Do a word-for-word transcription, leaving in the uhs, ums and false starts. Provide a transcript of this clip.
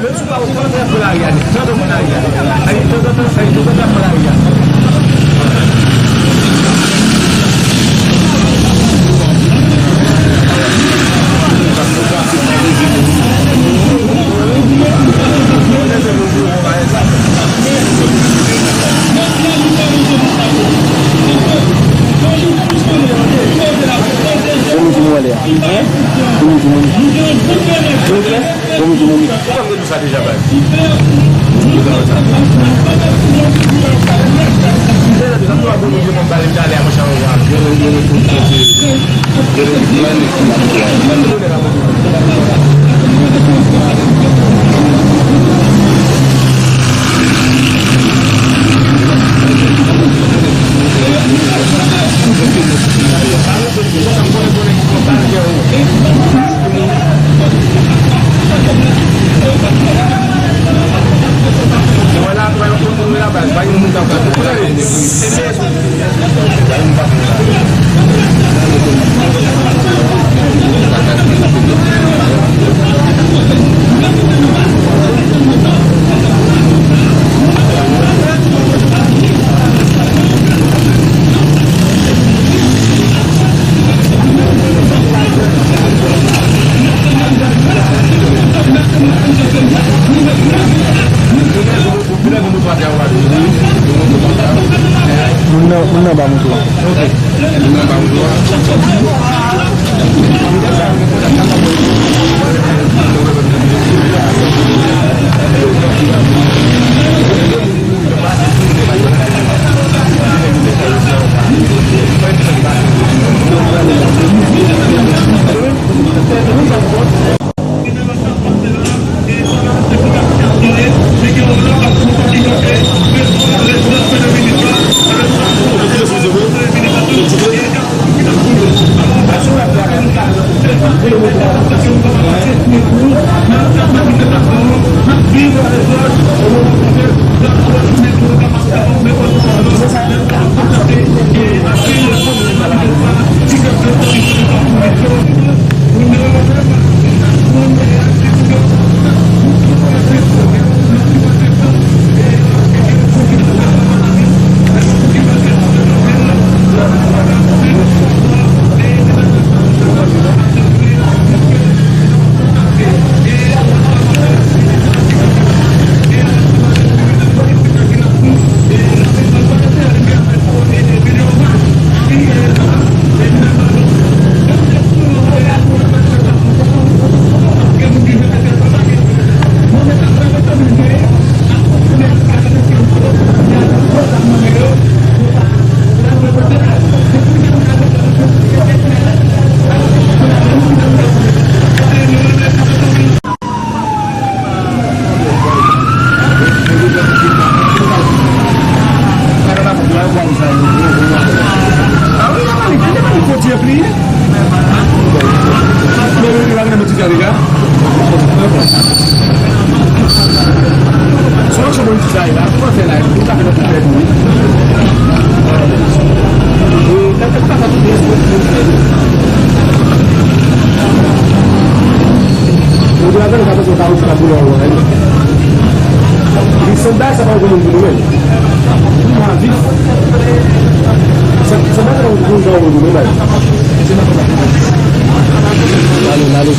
Lè sou pa ou tanzantan pran lari a nèt, tanzantan pran lari a. Ay, tanzantan, ay, tanzantan pran lari a. Konnen ki mwen lè a? Konnen ki mwen? Bon, m di nou, ou konn nou sa deja, baz. Moun nan, moun nan ba moto a. Ou di la, sa pa yon moun pou nou menm. Li se bagay sa pa yon moun pou nou menm. Mwen vit. Sa, sa pa yon moun pou nou menm. N ale, n ale.